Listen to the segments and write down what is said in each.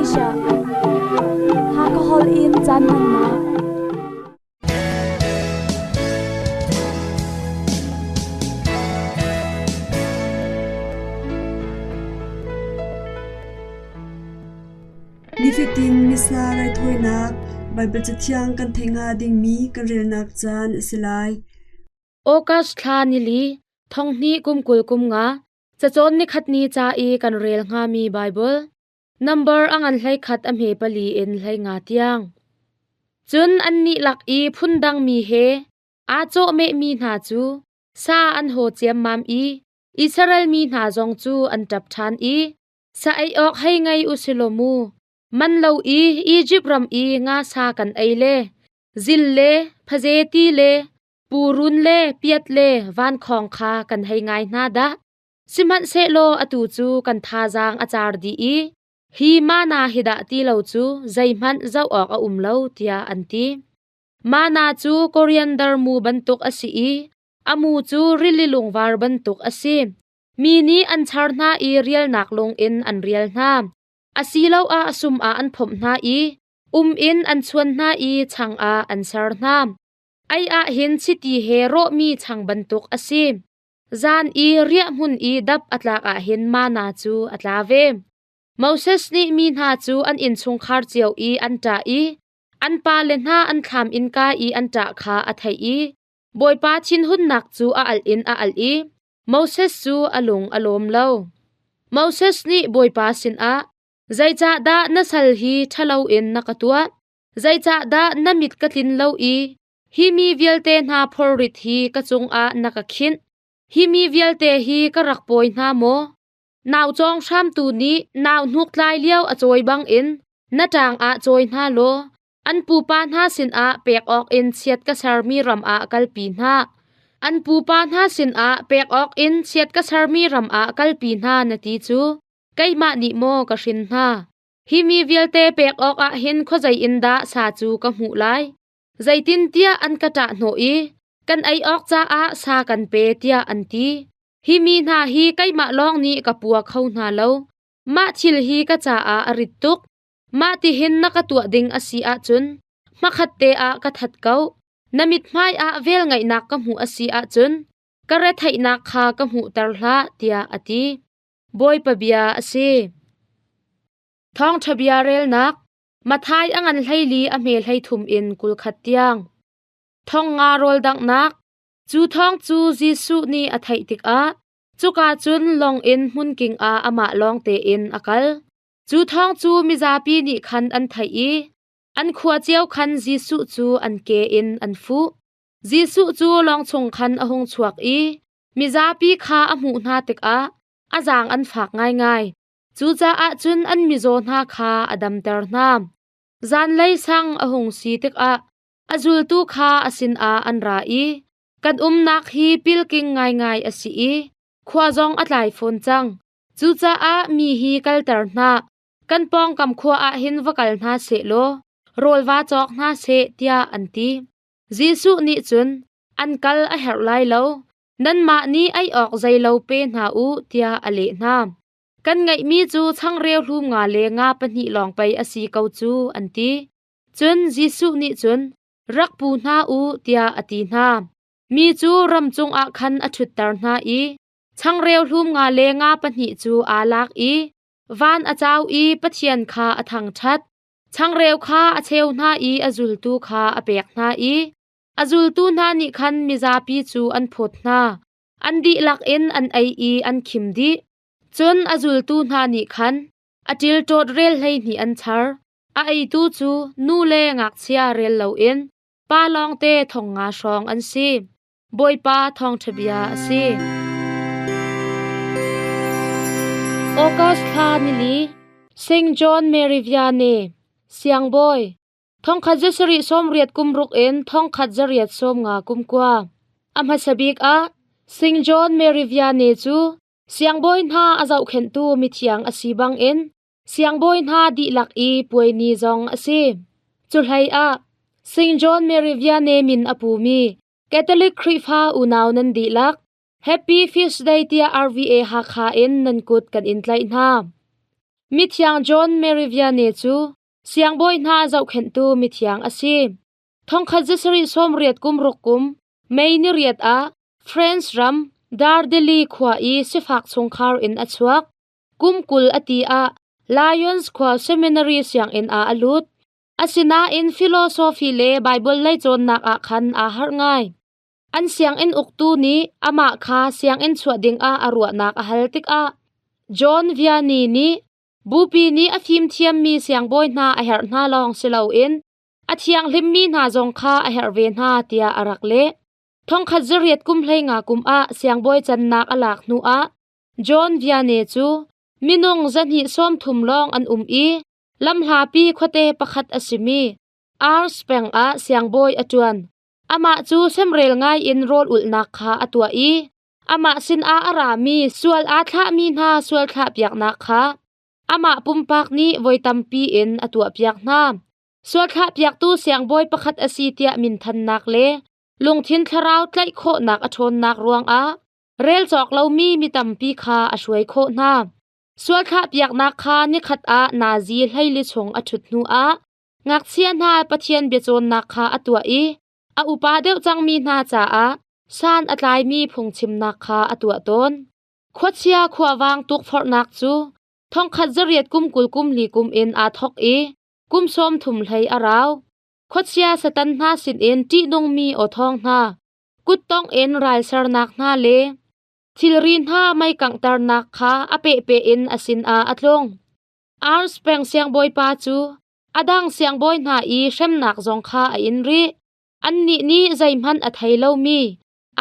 Malaysia. Hakha holh in caan hmannak. Nifatin Missa raithawinak Baibal Cathiang kan theih hnga dingmi kan relnak caan a si lai. August thla nili, thonghnih kum 20 kum nga, cacawn nikhat ni ca i kan rel hngami Baibal nambar a ngan 11 a hme pali in 15 tiang. Cun annih lak i phundang mi he aa cawhmehmi hna cu sa an haw ciammam i Israel mi hna zong cu an ṭap ṭhan i Sa ei awk hei ngei u si law mu, man lo i Izipt ram i nga sa kan ei le zil le phaze ti le purun le piat le vankhawng kha kan hei ngai hna dah. Sihmanhsehlaw atu cu kan thazaang a car dih i hi mana hi dah ti lo cu zeihmanh zoh awk a um lo, tiah an ti. Mana cu koriander mu bantuk a si i a mu cu rili lungvar bantuk a si. Mi nih an char hna i rialnak lung in an rial hna. Asiloah sum ah an phomh hna i um in an chuan hna i chang ah an ser hna. Ei ah hin chiti he rawhmi chang bantuk a si. Zan i riahhmun i dap a tlak ah hin mana cu a tla ve. Moses nih mi hna cu an innchungkhar cio i an ṭah i an pale hna an thlam innka i an ṭah kha a theih i Bawipa thinhunnak cu a alh in a alh i Moses cu a lung a lawm lo. Moses nih Bawipa sinah, Zeicahdah na sal hi ṭhalo in na ka tuah? Zeicahdah na mit ka tlin lo i hi mi vialte hna phorrit hi ka cungah na ka khinh? Hi mi vialte hi ka rak pawi hna maw? Nau cawng hramtu nih nau hnuk tlai lio a cawi bangin na ṭang ah cawi hna law an pupa hna sinah pek awkin chiat ka sermi ram ah kalpi hna. An pupa hna sinah pek awkin chiat ka sermi ram ah kalpi hna na ti cu keimah nih maw ka hrin hna? Hi mi vialte pek awkah hin khuazei in dah sa cu ka hmuh lai? Zeitintiah an ka ṭahhnawh i kan ei awk caah sa kan pe tiah an ti. Hi mi hna hi keimah lawng nih ka pua kho hna lo. Mah thil hi ka caah a rit tuk. Mah tihin na ka tuah ding a si ahcun hmakhatte ah ka that ko. Na mithmai ah velngeihnak ka hmuh a si ahcun ka retheihnak kha ka hmuhter hlah, tiah a ti. Bawipa bia a si. Thawngṭha bia relnak Matthai a ngan 14 a hme 33 in 21 tiang. Thong nga rawl danghnak Cu thawng cu Jesuh nih a theih tikah cuka cun lawng in hmunking ah amah lawng tein a kal. Cu thawng cu mizapi nih khan an theih i an khua cio khan Jesuh cu an ke in an fuh. Jesuh cu lawng chung khan a hung chuak i mizapi kha a hmuh hna tikah a zaang an fak ngaingai. Cucaah cun an mizaw hna kha a damter hna. Zanlei sang a hung si tikah a zultu kha a sinah an ra i, Kan umnak hi pilking ngaingai a si i khua zong a tlai fawn cang. Cucaah mi hi kalter hna, kan pawngkam khua ah hin va kal hna sehlaw rawl va cawk hna seh, tiah an ti. Jesuh nih cun, An kal a herh lai lo, nanmah nih ei awk zeilo pe hna u, tiah a leh hna. Kan ngeihmi cu changreu hlum nga le nga pahnih lawng pei a si ko cu, an ti. Cun Jesuh nih cun, Rak pu hna u, tiah a ti hna. Mi cu ram cungah khan a ṭhutter hna i Changreu hlum nga le nga pahnih cu aa lak i van a cau i Pathian kha a thangṭhat. Changreu kha a cheu hna i a zultu kha a pek hna i a zultu hna nih khan mizapi cu an phawt hna. An dihlak in an ei i an khim dih. Cun a zultu hna nih khan a ṭilṭawt rel 12 an char. A eitu cu nu le ngakchia rel loin pa lawngte 5,000 hrawng an si. Bawipa thawngṭha bia a si. August thla nili St. John Mary Vianney Siangbawi 1780 kum ruk in 1850 kum kua. A hmasa bik ah St. John Mary Vianney cu siangbawi hna a zohkhenhtu mithiang a si bangin siangbawi hna dihlak i puai ni zong a si. Cu hlei ah St. John Mary Vianney min a pumi Catholic Khrihfa unau nan dihlak Happy Feast Day tiah RVA Hakha in nan kut kan in tlaih hna. Mithiang John Mary Vianney cu siangbawi hna zohkhenhtu mithiang a si. Thongkhat zasarih sawmriat kum ruk kum May ni riat ah France ram Dardeli khua i sifak chungkhar in a chuak. Kum 20 a ti ah Lyons khua seminary sianginn ah a lut. Asinain philosophy le Baibal lei cawnnak ah khan aa harh ngai. An sianginn uktu nih amah kha sianginn chuah dingah a ruahnak a hal tikah John Vianney nih Bupi nih a fimthiammi siangbawi hna a herh hna lawng si loin a thianghlimmi hna zong kha a herh ve hna tiah a rak leh. Thongkhat zariat kum 15 kum ah siangbawi cannak a lak hnuah John Vianney cu minung 230 lawng an um i lamhlapi khuate pakhat a simi Ars peng ah siangbawi a ṭuan. Amah cu semrel ngai in rawl ulhnak kha a tuah i amah sinah a rami sual aa thlahmi hna sual thlahpiaknak kha amah pumpak nih voi tampi in a tuahpiak hna. Sual thlahpiaktu siangbawi pakhat a si tiah minthannak le lungthin thlarau tlaih khawhnak a ṭhawnnak ruangah rel cawk lomi mi tampi kha a hruai khawh hna. Sual thlahpiaknak kha nikhat ah nazi hleili chung a ṭhut hnuah ngakchia hna Pathian biacawnnak kha a tuah i a upa deuh cangmi hna caah san a tlaimi phungchimnak kha a tuah tawn. Khuachia khuavang tukforhnak cu thongkhat zariat kum 20 kum li kum in aa thawk i kum 30 hlei a rau. Khuachia Satan hna sinin ṭihnungmi aw thawng hna, kuttongh in ralsernak hna le thilri hna mei kanghternak kha a pehpeh in a sinah a tlung. Ars peng siangbawipa cu a dang siangbawi hna i hremnak zong kha a in rih. Annih nih zeihmanh a thei lomi,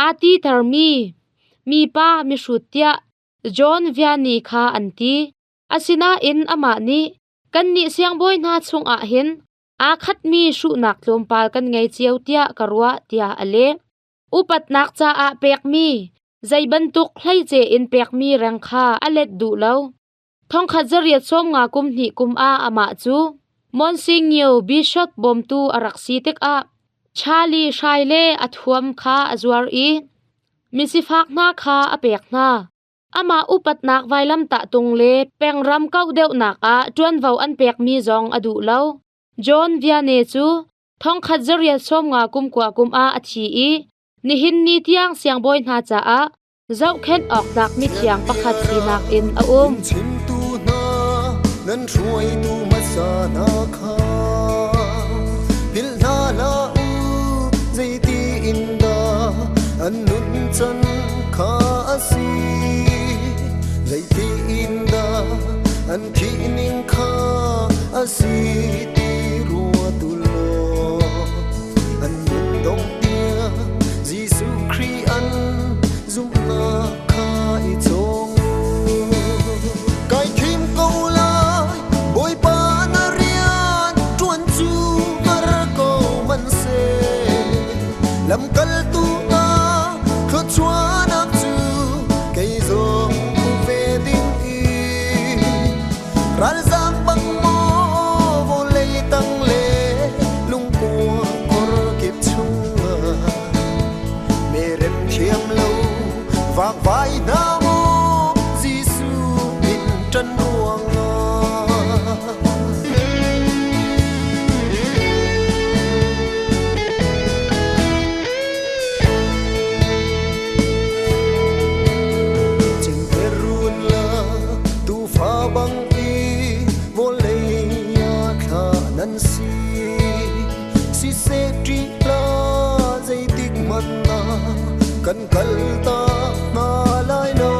aa titermi, mipa mihrut tiah John Vianney kha an ti. Asinain amah nih, Kannih siangbawi hna chungah hin aa khatmi hruhnak tlawmpal kan ngei cio tiah ka ruah, tiah a leh. Upatnak caah pekmi, zei bantuk hleice in pekmi reng kha a let duh lo. Thongkhat zariat 50 kum hnih kum ah amah cu Monsignor Bishop bawmtu a rak si tikah Charlie hrai le a thuam kha a zuar i misifak hna kha a pek hna. Amah upatnak vailamtah tung le pengram kauh deuhnak ah ṭuanvo an pekmi zong a duh lo. John Vianney cu thongkhat zariat 50 kum kua kum ah a thi i nihin ni tiang siangbawi hna caah zohkhenh awk tlak mithiang pakhat sinak in a um. Chimtu hna nan hruaitu hmasa hna kha philh hna hlah u zeiti in dah an nun can kha a si zeiti in dah an thih ning kha a si ti rua tu law an nun dong tiang Jesuh Khrih an zumhnak kha i cawng u. Kai thim ko lai Bawipa na rian ṭuan cu har ko hmanhseh lamkaltu ah thluachuahnak cu kei zong hmu ve ding in ralzaam bang maw vawlei tang le lungkua khor kip chungah merem thiam lo vakvai hna maw Jesuh min ṭan ruangah. Cengkerun la tuufa bang i vawlei ah thlah nan si. Siseh ṭih hlah zeitik hmanh ah kan kaltak hna lai lo.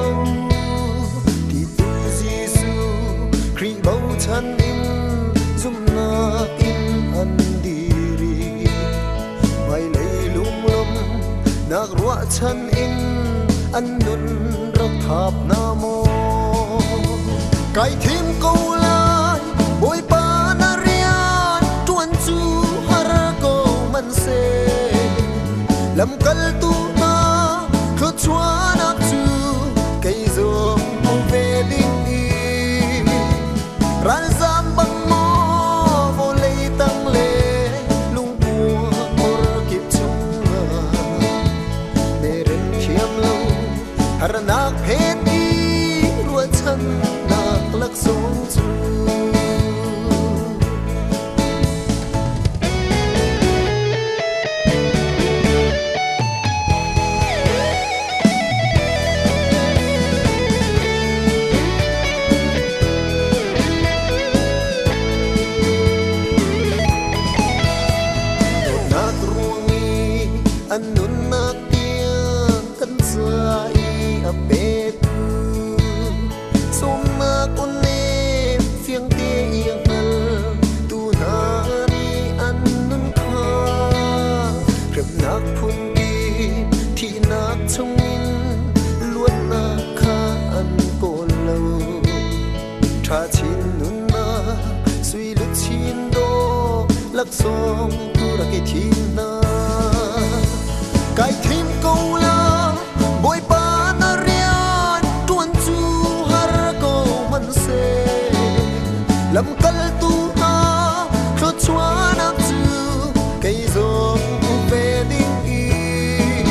Ti tu Jesuh Khrih bochan in zumhnak in an dir i hmailei lunglawm nak ruahchan in an nun rak thap hna maw? Kai thim ko lai Bawipa na rian ṭuan cu har ko hmanhseh lamkaltu hna thluachuahnak cu kei zong hmu ve ding in ralzaam bang maw vawlei tang le lungkua khor kip chungah merem thiam lo harnak phet i ruahchannak laksawng cu. Hremnak phunkip thihnak chungin luatnak kha an kawl lo. Ṭha chin nunnak sui luchin dawh laksawng tu rak i thim hna. Kai thim ko la Bawipa na rian ṭuan cu har ko hmanhseh lamkaltu hna thluachuahnak cu kei zong ve ding in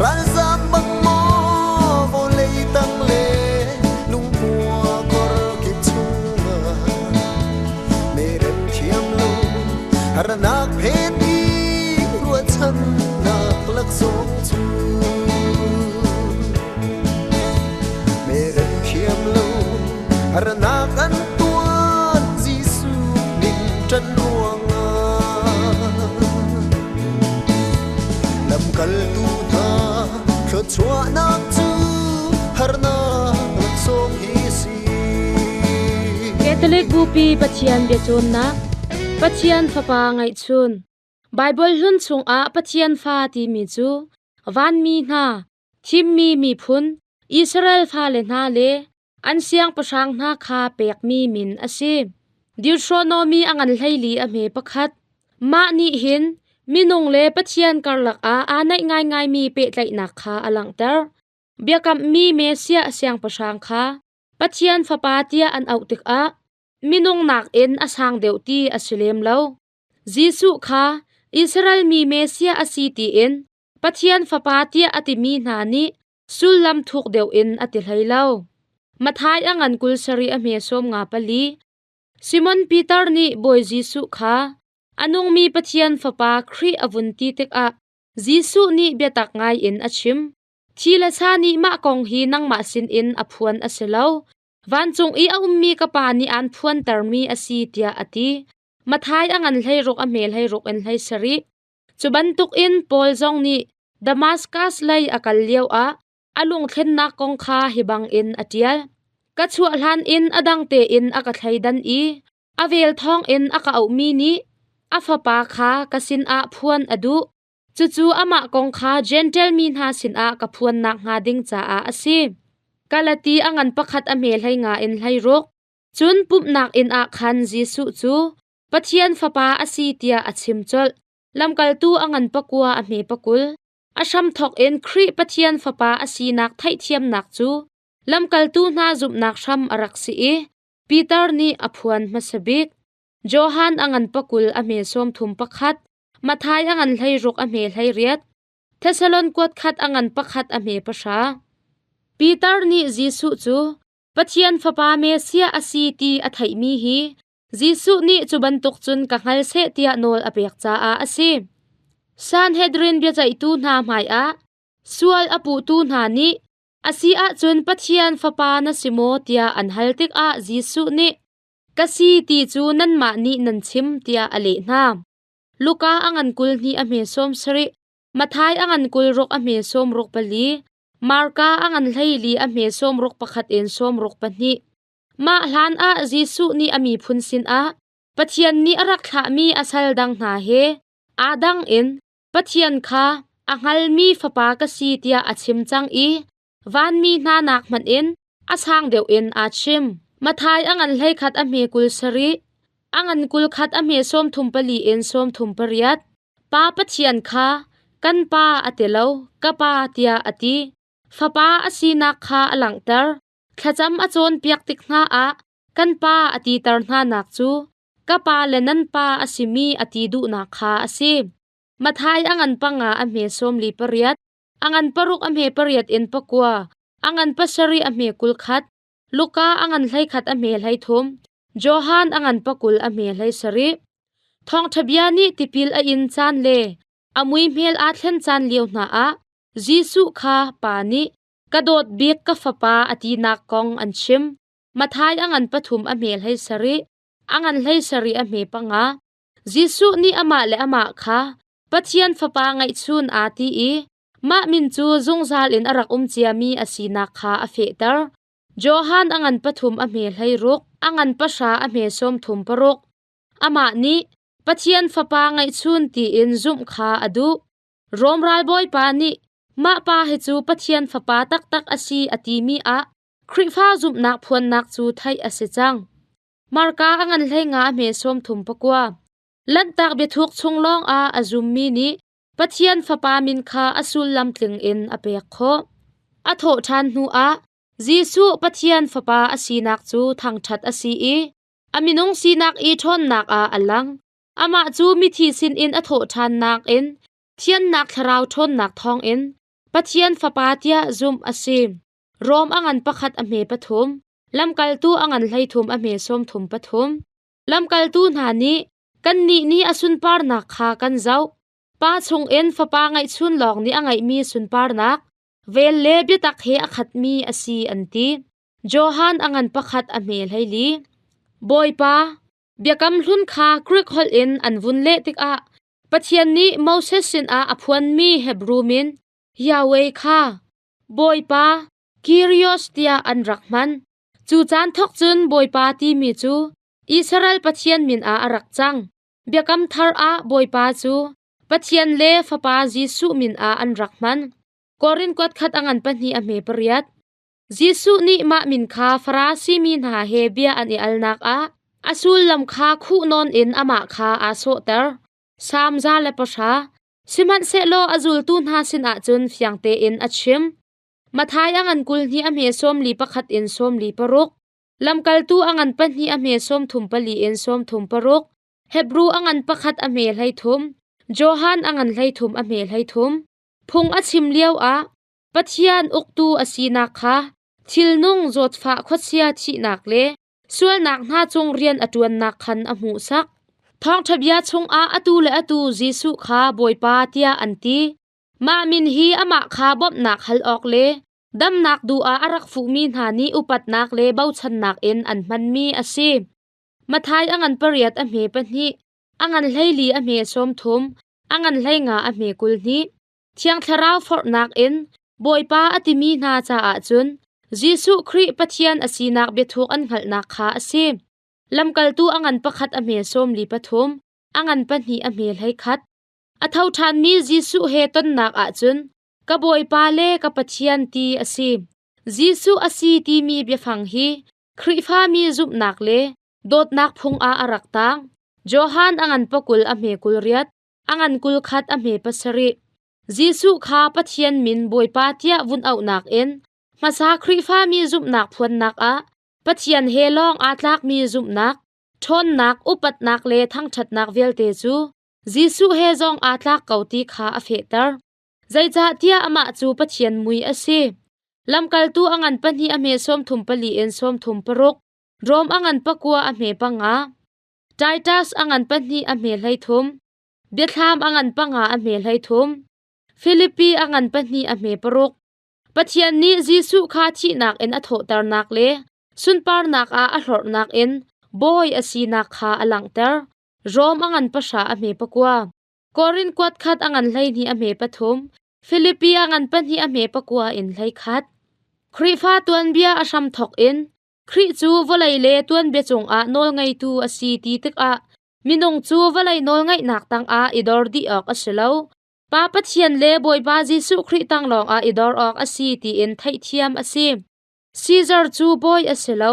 ralzam bang maw vawlei tang le lungkua kor kip chungah merem thiam lo harnak phen i ruahchannak laksawng cu merem thiam lo harnak an tuan Jesuh min ṭan ruangah lamkaltu hna thluachuahnak cu harnak laksawng hi si. Catholic Bupi Pathian biacawnnak Pathian Fapa ngaihchun Baibal hlun chungah Pathian fa timi cu vanmi hna, thimmi miphun, Israel fale hna le an siangpahrang hna kha pekmi min a si. Deuteronomy a ngan 14 a hme pakhat. Mah nih hin minung le Pathian karlak ah aa naih ngaingaimi pehtlaihnak kha a langhter. Biakammi Messiah siangpahrang kha Pathian Fapa tiah an auh tikah minung nakin a sang deuh ti a si lem lo. Jesuh kha Israel mi Messiah a si tiin Pathian Fapa tiah a timi hna nih sullam thuk deuh in a ti hlei lo. Matthai a ngan 27 a hme 54. Simon Peter nih Bawi Jesuh kha a nungmi Pathian Fapa Khrih a vun ti tikah Jesuh nih biatak ngai in a chim. Thi le sa nih mah kong hi nangmah sinin a phuan a si lo. Vancung i a ummi ka Pa nih aan phuantermi a si tiah a ti. Matthai a ngan 16 a hme 16 in 17. Cu bantukin Paul zong nih Damaskas lei a kal lioah a lungthlennak kong kha hi bangin a ṭial. Ka chuah hlan in a dang tein a ka thleidan i a vel thawngin a ka auhmi nih a fapa kha ka sinah phuan a duh. Cucu amah kong kha Jentail mi hna sinah ka phuan nakhnga ding caah a si. Galati a ngan pakhat a hme 15 in 16. Cun pumhnak inn ah khan Jesuh cu Pathian Fapa a si tiah a chim colh. Lamkaltu a ngan pakua a hme pakul. A hramthawk in Khrih Pathian Fapa a sinak theihthiamnak cu lamkaltu hna zumhnak hram a rak si i Peter nih a phuan hmasa bik. Johan a ngan pakul a hme 31, Matthai a ngan 16 a hme 18, Thesalon kuat khat a ngan pakhat a hme pahra. Peter nih Jesuh cu Pathian Fapa Messiah a si ti a theihmi hi Jesuh nih cu bantuk cun ka hngal seh tiah nawl a pek caah a si. Sanhedrin biaceihtu hna hmaiah sual a puhtu hna nih a si ahcun Pathian Fapa na si maw tiah an hal tikah Jesuh nih ka si ti cu nanmah nih nan chim tiah a leh hna. Luka a ngan 22 a hme 70, Matthai a ngan 26 a hme 64, Marka a ngan 14 a hme 61 in 62. Mah hlanah Jesuh nih a miphun sinah Pathian nih a rak thlahmi a sal dang hna he aa dang in Pathian kha a hngalmi fapa ka si tiah a chim cang i vanmi hna nak hmanh in a sang deuh in aa chim. Matthai a ngan 11 a hme 27, a ngan 21 a hme 34 in 38. Pa Pathian kha kan Pa a ti lo, ka Pa tiah a ti. Fapa a sinak kha a langhter. Thlacam a cawnpiak tik hna ah kan pa a titer hnanak cu ka pa le nan pa a simi a ti duhnak kha a si. Matthai a ngan panga a hme 48, a ngan paruk a hme pariat in pakua, a ngan pasarih a hme 21, Luka a ngan 11 a hme 33, Johan a ngan pakul a hme 17. Thawngṭha bia nih tipil a in caan le a muihmel aa thlen caan lio hna ah Jesuh kha Pa nih Ka dawt bik ka fapa a tinak kong an chim. Matthai a ngan pathum a hme 17, a ngan 17 a hme panga. Jesuh nih amah le amah kha Pathian Fapa ngeihchun aa ti i mah min cu zungzal in a rak um ciami a sinak kha a fehter. Johan a ngan pathum a hme 16, a ngan pahra a hme 36. Amah nih Pathian Fapa ngeihchun tiin zumh kha a duh. Rom ralbawipa nih mah pa hi cu Pathian Fapa taktak a si a timi ah Khrihfa zumhnak phuannak cu theih a si cang. Marka a ngan hlei nga a hme sawm thum pakua. Lanhtak biathuk chung lawng ah a zummi nih Pathian Fapa min kha a sullam tling in a pek khawh. A thawh ṭhan hnuah Jesuh Pathian Fapa a sinak cu thangṭhat a si i a minung sinak i ṭhawnnak ah a lang. Amah cu mithi sinin a thawh ṭhannak in thiannak thlarau ṭhawnnak thawngin Pathian Fapa tiah zumh a si. Rom a ngan pakhat a hme pathum, lamkaltu a ngan hleithum a hme sawmthum pathum. Lamkaltu hna nih kannih nih a sunparnak kha kan zoh. Pa chungin Fapa ngeihchun lawng nih a ngeihmi sunparnak, vel le biatak he a khatmi a si an ti. Johan a ngan pakhat a hme hleili. Bawipa, biakam hlun kha Greek holh in an vun leh tikah Pathian nih Moses sinah a phuanmi Hebru min Yahweh kha Bawipa, Kyrios tiah an rak hman. Cu caan thawk cun Bawipa timi cu Israel Pathian min ah a rak cang. Biakam thar ah Bawipa cu Pathian le Fapa Jesuh min ah an rak hman. Korin kuat khat a ngan pahnih a hme pariat. Jesuh nih mah min kha Farasi mi hna he bia an i alnak ah a sullam kha khuh nawn in amah kha aa sawhter. Salm 110. Sihmanhsehlaw a zultu hna sinah cun fiang tein a chim. Matthai a ngan kul hnih a hme sawm li pakhat in sawm li paruk. Lamkaltu a ngan pahnih a hme sawm thum pali in sawm thum paruk. Hebru a ngan pakhat a hme hleithum. Johan a ngan hleithum a hme hleithum. Phung a chim lioah Pathian uktu a sinak kha thilnung zawtfah khuachia thihnak le sualnak hna cung rian a ṭuannak khan a hmuhsak. Thawngṭha bia chungah atu le atu Jesuh kha Bawipa tiah an ti. Mah min hi amah kha bawmhnak hal awk le damnak duh ah a rak fuhmi hna nih upatnak le bochannak in an hmanmi a si. Matthai a ngan pariat a hme pahnih, a ngan hleili a hme sawm thum, a ngan hleinga a hme kul hnih. Thiang Thlarau forhnak in Bawipa a timi hna caah cun Jesuh Khrih Pathian a sinak biathuk an hngalhnak kha a si. Lamkaltu a ngan pakhat a hme sawm li pathum, a ngan pahnih a hme hleikhat. A tho ṭhanmi Jesuh he tonnak ahcun ka Bawipa le ka Pathian ti a si. Jesuh a si timi biafang hi Khrihfami zumhnak le dawtnak phung ah a rak taang. Johan a ngan pakul a hme kul riat, a ngan kul khat a hme pasarih. Jesuh kha Pathian min Bawipa tiah vun auhnak in hmasa Khrihfami zumhnak phuannak ah Pathian he lawng aa tlakmi zumhnak, ṭhawnnak, upatnak le thangṭhatnak vialte cu Jesuh he zong aa tlak ko ti kha a fehter. Zeicahtiah amah cu Pathian mui a si. Lamkaltu a ngan pahnih a hme sawm thum pali in sawm thum paruk, Rom a ngan pakua a hme panga, Titus a ngan pahnih a hme hleithum, Biathlam a ngan panga a hme hleithum, Filipi a ngan pahnih a hme paruk. Pathian nih Jesuh kha thihnak in a thawhternak le sunparnak ah a hlorhnak in bawi a sinak kha a langhter. Rom a ngan pahra a hme pakua. Korin kuat khat a ngan hleihnih a hme pathum. Filipi a ngan pahnih a hme pakua in hleikhat. Khrihfa tuanbia a hramthawk in Khrih cu vawlei le tuanbia cungah nawlngeitu a si ti tikah minung cu vawlei nawlngeihnak tangah i dor dih awk a si lo. Pa Pathian le Bawipa Jesuh Khrih tang lawngah i dor awk a si tiin theihthiam a si. Caesar cu bawi a si lo,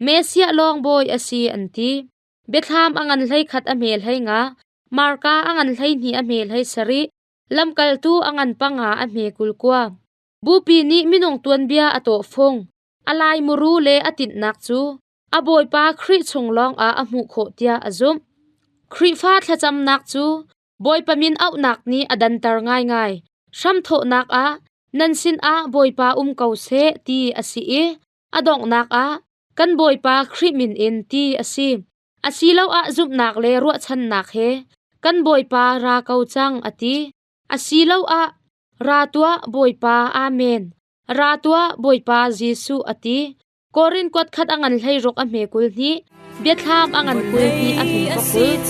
Messiah lawng bawi a si an ti. Biathlam a ngan hleikhat a hme hleinga, Marka a ngan hleihnih a hme hleisarih, lamkaltu a ngan panga a hme kulkua. Bupi nih minung tuanbia a tawhfung, a lai muru le a tinhnak cu a Bawipa Khrih chung lawngah a hmuh khawh tiah a zumh. Khrihfa thlacamnak cu Bawipa min auhnak nih a danter ngaingai. Hramthawhnak ah nan sinah Bawipa um ko seh ti a si i a donghnak ah kan Bawipa Khrih min in ti a si. Asiloah zumhnak le ruahchannak he kan Bawipa ra ko cang a ti. Asiloah ra tuah Bawipa Amen. Ra tuah Bawipa Jesuh a ti. Korin kuat khat a ngan hleiruk a hme kul hnih. Biathlam a ngan kul hnih a hme pakul.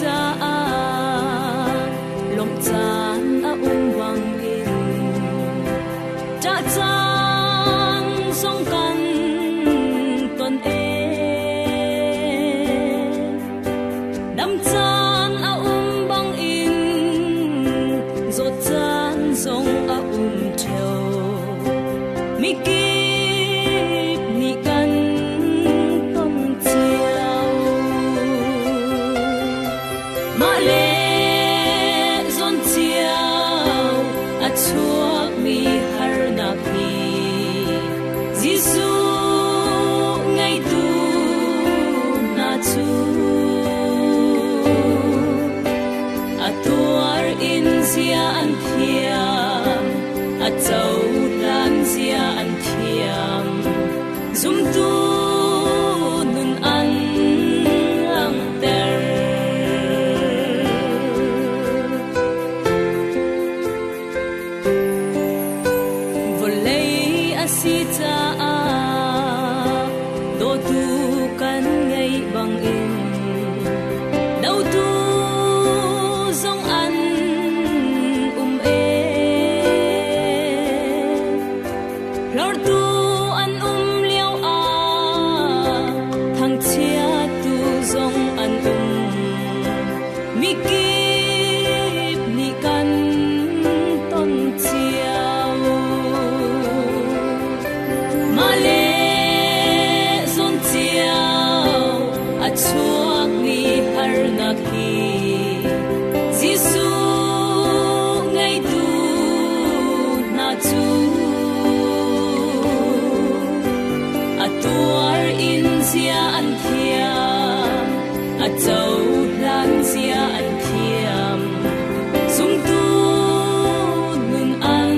Lawmh caan a um bangin ṭah caan zong kan ton e. Dam caan a um bangin zawt caan. Mah le zawn cio a chuakmi harnak hi Jesuh ngeitu hna cu a tuar in zia an thiam, a cohlan zia an thiam. Zumtu nun an langhter. Vawlei a si caah dawtu kan ngei bangin dotu zong an um e. Hlortu an um lio ah thangchiattu zong an um. Mikip nih kan ton cio. Mah le zawn cio a chuakmi harnak hi Jesuh ngeitu hna cu a tuar in zia an thiam, a cohlan zia an thiam. Zumtu nun an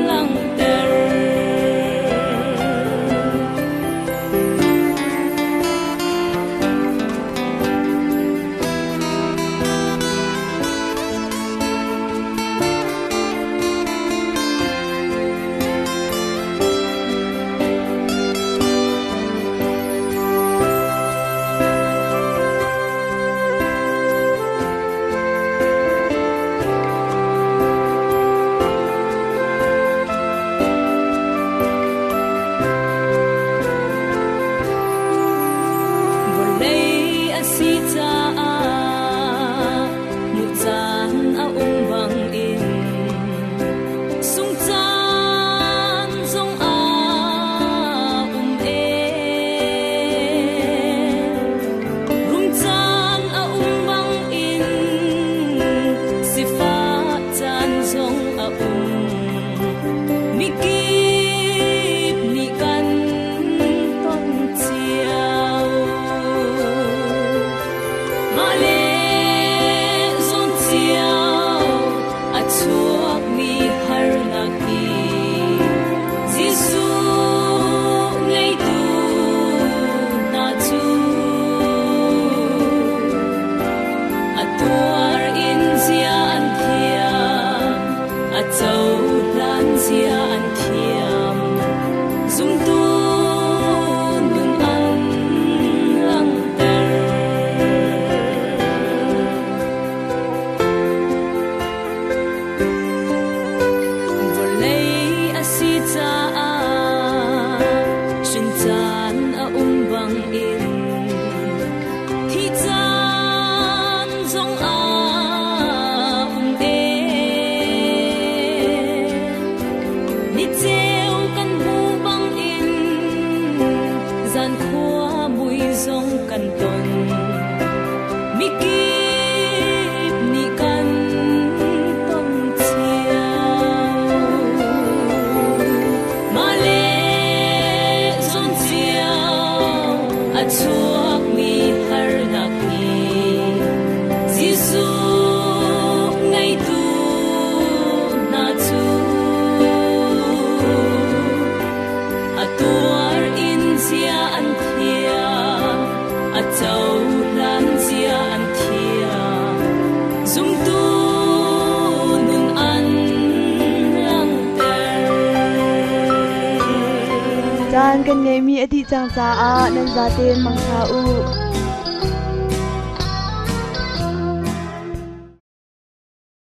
langhter. Vawlei a si caah hmuh caan a um bangin sung caan zong a um e. Rum caan a um bangin sifah caan zong a um. Mikip nih kan ton cio. Mah le zawn cio a chuakmi harnak hi Jesuh ngeitu hna cu a tuar in zia an thiam, a cohlan zia an thiam. Zumtu nun an langhter. Vawlei a si caah hrin caan a um bangin thi caan zong a um e. Ni ceu kan hmu bangin zan khua mui zong kan ton. Mikip nih kan ton cio. Mah le zawn cio a chuakmi harnak hi Jesuh ngeitu hna cu a tuar in zia an thiam, a cohlan zia an thiam. Zumtu nun an langhter. Caan kan ngeihmi a dih cang caah nan zaten mangtha u.